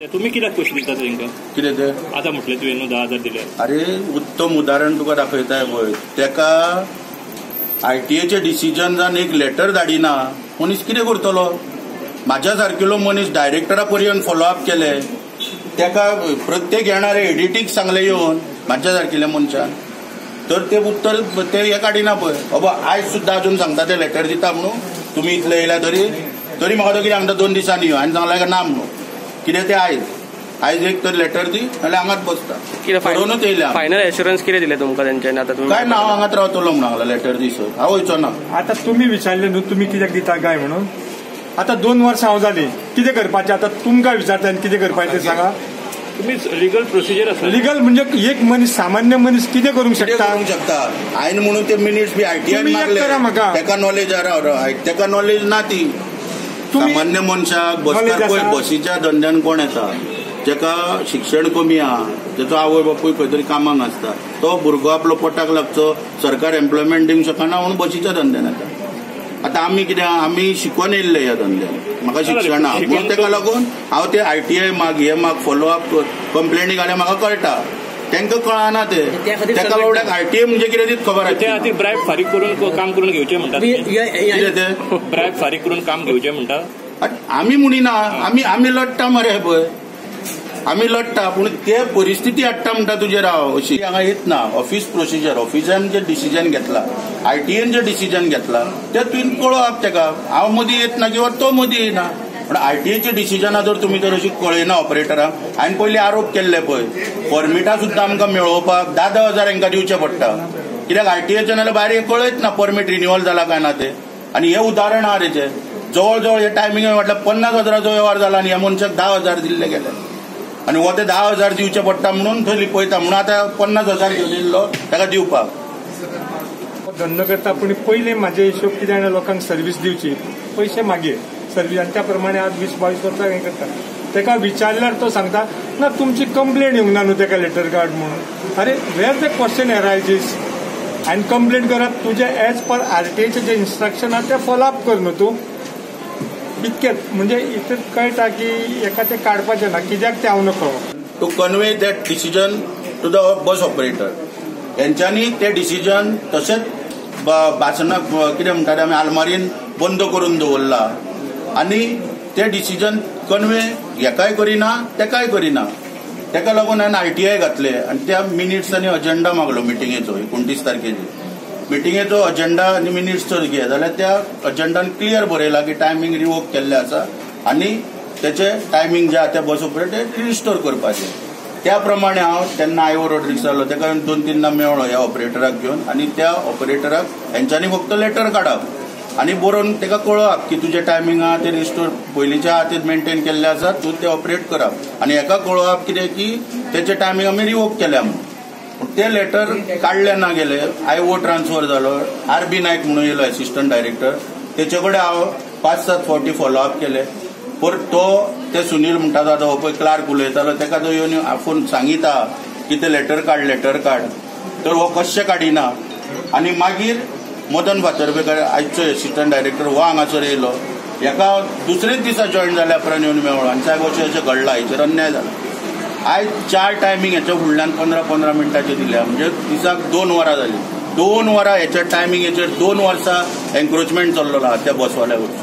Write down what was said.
तुम्ही कित्याक पयशे दिता तांकां? कितें ते आतां म्हटलें तुवें न्हू 10,000 दिले. अरे उत्तम उदाहरण तुका दाखयता पळय, तेका आयटीएचे डिसिजनान एक लेटर धाडिना मनीस कितें करतलो? म्हाज्या सारकेलो मनीस डायरेक्टरा पर्यंत फॉलोअप केले, तेका प्रत्येक येणारे एडिटीक सांगले येवन म्हाज्या सारकेल्या मनशान, तर ते उत्तर ते हे काडिना पळय. बाबा आयज सुद्दां अजून सांगता ते लेटर दिता म्हणून तुमी इतले येयल्या तरी तरी म्हाका तो कितें सांगता 2 दिसांनी यो, हांवें सांगलें काय ना म्हणून. कितें ते आयज आयज एक तर लेटर दी नाल्यार हांगाच बसता. बरोवनूच येयल्या. फायनल एश्युरन्स कितें दिलें तुमकां तेंच्यांनी? आतां काय ना, हांव हांगाच रावतलो म्हणून सांगलां लेटर दिसर, हांव वयचो ना. आतां तुमी विचारलें न्हू तुमी कित्याक दिता काय म्हणून, आतां 2 वर्सां हांव जालीं, कितें करपाचें आतां तुमकां विचारता आनी कितें करपाचें तें सांगा. तुमी लिगल प्रोसिजर आसा. लिगल म्हणजे एक मनीस सामान्य मनीस कितें करूंक शकता? करूंक शकता. हांवें म्हणून ते मिनिट्स बी आयटीआय मागले, तेका नॉलेज आहा, तेका नॉलेज ना ती. सामान्य मनशाक बसकार पळय बसीच्या धंद्यान कोण येता, जेका शिक्षण कमी आहा, तेचो आवय बापूय खंय तरी कामाक आसता, तो भुरगो आपलो पोटाक लागचो, सरकार एम्प्लॉयमेंट दिवंक शकना म्हणून बसीच्या धंद्यान येता. आतां आमी कितें, आमी शिकोन येयल्ले ह्या धंद्यान, म्हाका शिक्षण आहा म्हणून तेका लागून हांव ते आयटीआय माग हे माग फॉलोअप कंप्लेनी घाल्यार म्हाका कळटा, तांकां कळना ते. तेका बाबड्याक आयटीआय म्हणजे कितें तीच खबर आसा. त्या खातीर ब्रायब फारीक करून काम करून घेवचें म्हणटा, कितें ते ब्रायब फारीक करून काम घेवचें म्हणटा. आमी म्हणिना, आमी आमी लडटा मरे पळय, आमी लडटा, पूण ते परिस्थिती हाडटा म्हणटा तुजेर हांव अशी हांगा येत ना. ऑफिस प्रोसिजर, ऑफिसान जे डिसिजन घेतला, आयटीएन जे डिसिजन घेतला ते तुवें कळोवप तेका. हांव मदीं येत ना किंवा तो मदीं येना, पूण आयटीएचे डिसिजनां जर तुमी जर अशी कळयना ऑपरेटरांक. हांवें पयलीं आरोप केल्ले पळय, परमिटां सुद्दां आमकां मेळोवपाक 10,000 हांकां दिवचें पडटा, कित्याक आयटीएचे नाल्यार भायर हें कळयत ना परमीट रिन्युअल जाला काय ना ते. आनी हें उदाहरण आहा तेचें, जवळ जवळ हे टायमिंग म्हटल्यार 50,000 व्यवहार जाला आनी ह्या मनशाक 10,000 दिल्ले गेले, आनी हो ते 10,000 दिवचे पडटा म्हणून थंय लिपयता, म्हणून आतां 50,000 घेवन येयल्लो ताका दिवपाक. धंदो करता पूण पयलीं म्हाजे हिशोब कितें जाणा, लोकांक सर्वीस दिवची, पयशे मागीर सर्वीस, आनी त्या प्रमाणे आज 20-22 वर्सां हें करता. तेका विचारल्यार तो सांगता ना तुमची कंप्लेन येवंक ना न्हू तेका लेटर कार्ड म्हणून. अरे वेर the question एरायजीस? आनी कंप्लेन करप तुजें एज पर आरटीएचें जे इन्स्ट्रक्शन आहा तें फॉलोअप कर न्हू तूं. इतकेंच म्हणजे इतलें कळटा की एका तें काडपाचें ना, कित्याक तें हांव नकळो. To convey that decision to the bus operator, हेंच्यांनी तें डिसिजन तशेंच बासना कितें म्हणटा ते आमी आलमारीन बंद करून दवरला, आनी तें डिसिजन कन्वे हेकाय करिना तेकाय करिना. तेका लागून हांवें आयटीआय घातले आनी त्या मिनिट्स आनी अजेंडा मागलो मिटिंगेचो, 29 तारखेची मिटिंगेचो अजेंडा आनी मिनिट्स जर घे जाल्यार त्या अजेंडान क्लियर बरयला की टायमींग रिवोक केल्ले आसा आनी तेचे टायमींग जे आहा ते बस ऑपरेटर रिस्टोर करपाचे. त्या प्रमाणे हांव तेन्ना आयवो रोड्रिक्स जालो तेका 2-3 मेळ्ळो ह्या ऑपरेटराक घेवन, आनी त्या ऑपरेटराक हेंच्यांनी फक्त लेटर काडप आनी बरोवन तेका कळोवप की तुजें टायमींग आहा ते रिस्टोर पयलींचे आहा ते मेंटेन केल्ले आसा, तूं ते ऑपरेट करप, आनी हेका कळोवप कितें की तेचे टायमींग आमी रिवोक केल्या म्हणून. ते लेटर काडले ना गेले, आयवो ट्रान्सफर जालो, आर बी नायक म्हणून येयलो एसिस्टंट डायरेक्टर, तेचे कडेन हांव 5-7 फावटी फॉलोअप केले. परत तो ते सुनील म्हणटा तो आतां हो पळय क्लार्क उलयतालो, तेका तो येवन आफोवन सांगिता की ते लेटर काड, लेटर काड, तर हो कशें काडिना. आनी मागीर मदन फातर्पेकर आयचो एसिस्टंट डायरेक्टर हो हांगासर येयलो, हेका दुसरेच दिसा जॉयन जाल्या उपरांत येवन मेळ्ळो आनी साहेब अशें अशें घडलां, हेचेर अन्याय जाला. आयज 4 टायमींग हेच्या फुडल्यान 15-15 मिनटाचे दिल्या, म्हणजे दिसाक 2 वरां जाली, 2 वरां हेच्या टायमींग हेचेर 2 वर्सां एन्क्रोचमेंट चल्लेलो आहा त्या बसवाल्या वरवीं.